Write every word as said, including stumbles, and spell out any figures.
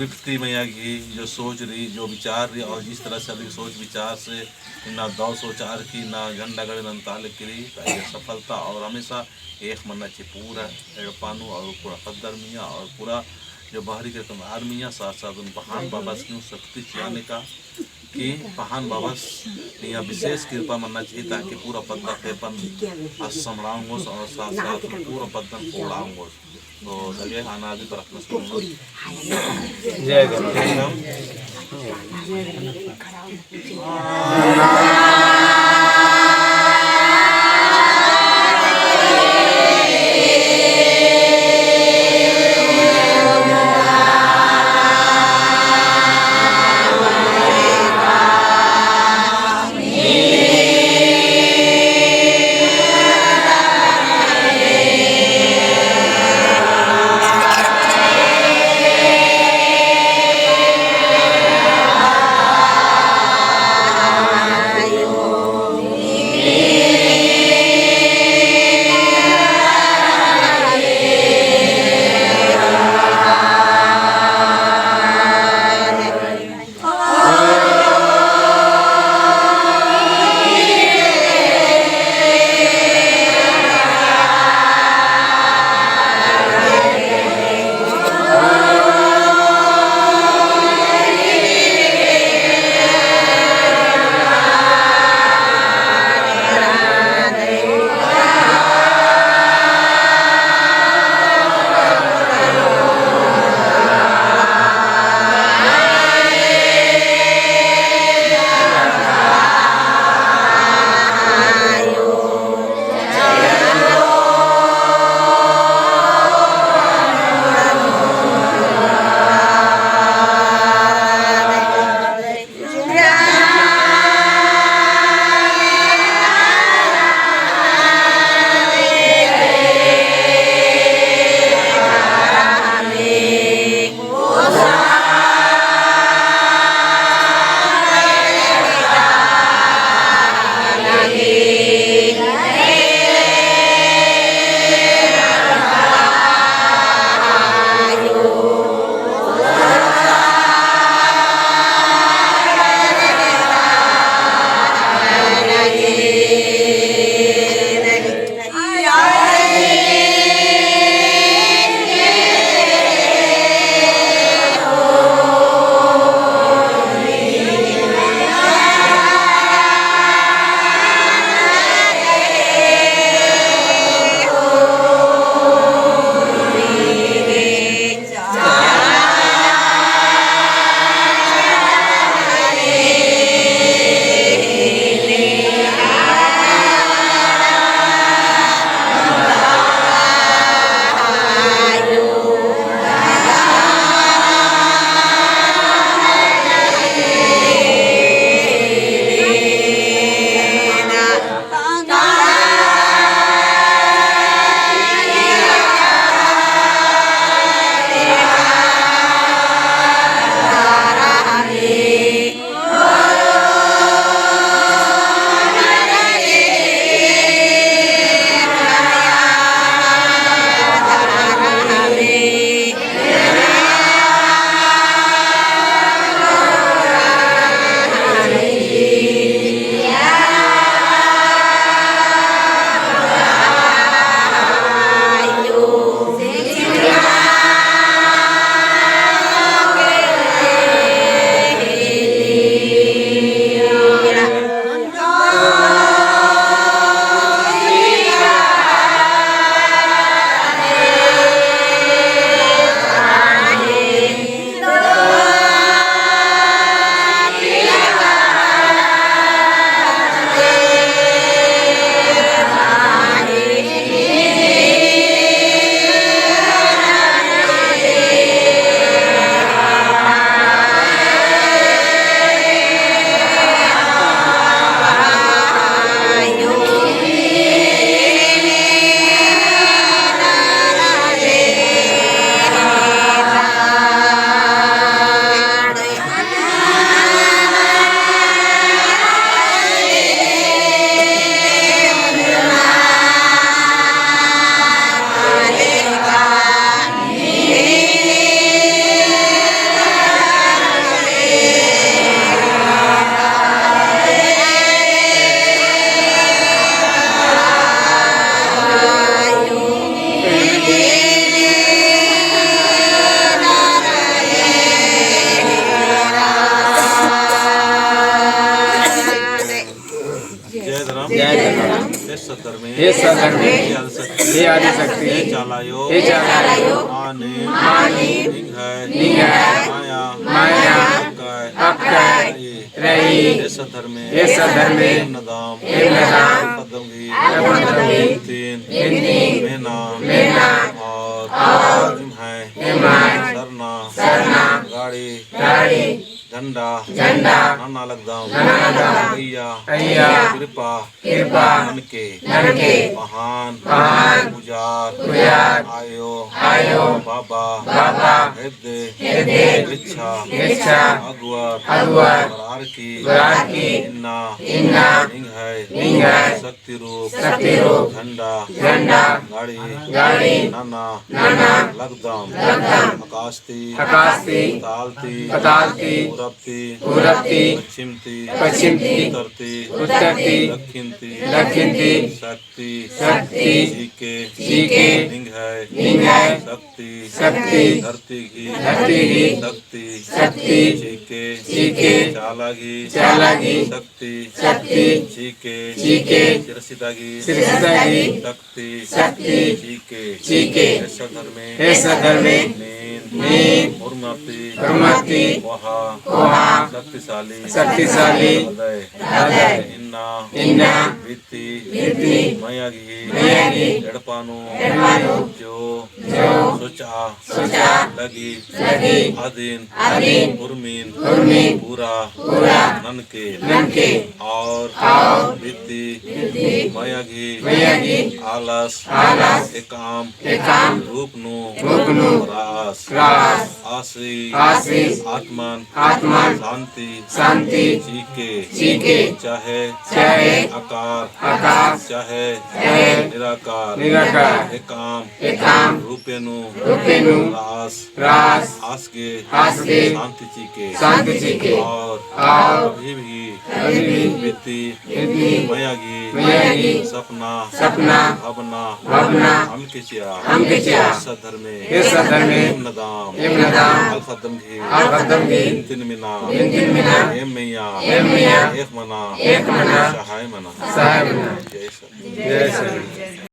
विपत्ति मइय्याँ गही जो सोच रई, जो विचार रई और जिस तरह से अभी सोच विचार से इन्ना दव सोचार की इन्ना झंडा गड़े नन्तालकी रई, तो ये सफलता और हमेशा एक मन्ना चे पूरा एड़पा नू और पूरा पद्दा नू मइय्याँ और पूरा जो बहरी के कमआर मइय्याँ, साथ साथ उन पहान बाबस की शक्ति चिआ नेका कि पहान बाबस इन्ना विशेष कृपा मन्ना चे ताकि पूरा पद्दा ख़ेप्पन अस समड़ाओंगोस और साथ साथ पूरा पद्दन कोड़ाओंगोस। तो लगे आना अभी प्रार्थना सुनो। जय गुरु। जय धर्म। जय धर्म। हे सत धर्मे। हे सत धर्मे। हे आदिशक्ति। हे आदिशक्ति। हे चाला अयो। हे चाला अयो। मानिम। मानिम। निंग्है। निंग्है। माया। माया। अक्कय। अक्कय। रई। रई। हे सत धर्मे। हे सत धर्मे। एम नदाम। एम नदाम। पद्दम गही। पद्दम गही। तीन। तीन। मेना। मेना। और। और। निम्है। निम्है। सरना। सरना। गाड़ी। गाड़ी। झंडा। झंडा। नना लगदम। नना लगदम। अइय्या। अइय्या। कृपा। कृपा। ननके। ननके। महान। महान। पुजार। पुजार। आयो। आयो। बाबा। बाबा। हेद्दे। हेद्दे। इच्छा। इच्छा। अगुवर। अगुवर। बरार की। बरार की। इन्ना। इन्ना। निंग्है। निंग्है। शक्ति रूप। शक्ति रूप। झंडा। झंडा। गाड़ी। गाड़ी। नना। नना। लगदम। लगदम। आकाश ती। आकाश ती। पाताल ती। पाताल ती। पूरब ती। पूरब ती। पश्चिम ती। पश्चिम ती। उत्तर ती। उत्तर ती। दक्षिण ती। दक्षिण ती। शक्ति। शक्ति। चीके। चीके। निंग्है। निंग्है। शक्ति। शक्ति। धरती गही। धरती गही। शक्ति। शक्ति। चीके। चीके। चाला गही। चाला गही। शक्ति। शक्ति। चीके। चीके। सिरसिता गही। सिरसिता गही। शक्ति। शक्ति। चीके। चीके। हे सत धर्मे। हे सत धर्मे। नीन। नीन। होरमर ती। होरमर ती। कोहा। कोहा। शक्तिशाली। शक्तिशाली। हृदय। हृदय। इन्ना। इन्ना। बित्ती। बित्ती। मया गही। मया गही। एड़पा नू। एड़पा नू। जो। जो। सोचआ। सोचआ। लगी। लगी। अदिन। अदिन। उर्मिन। उर्मिन। पूरा। पूरा। ननके। ननके। और। और। बित्ती। बित्ती। मया गही। मया गही। आलस। आलस। एकाम। एकाम। रूप नू। रूप नू। रअस। रअस। आसी। आसी। आत्मन। आत्मन। शांति। शांति। चीके। चीके। चाहे। चाहे। आकार। आकार। चाहे। चाहे। निराकार। निराकार। एकाम। एकाम। रूपे नू। रूपे नू। रअस। रअस। आस गे। आस गे। शांति चीके। शांति चीके। और। और। कभी भी। कभी भी। बित्ती। बित्ती। मया गही। मया गही। सपना। सपना। भावना। भावना। अमके चिआ। अमके चिआ। हे सत धर्मे। हे सत धर्मे। एम नदाम। एम नदाम। आल पद्दम गही। आल पद्दम गही। बिनतिन मेना। बिनतिन मेना। एम मइय्याँ। एम मइय्याँ। एक मना। एक मना। सहाय मना। सहाय मना। जय सत। जय सत।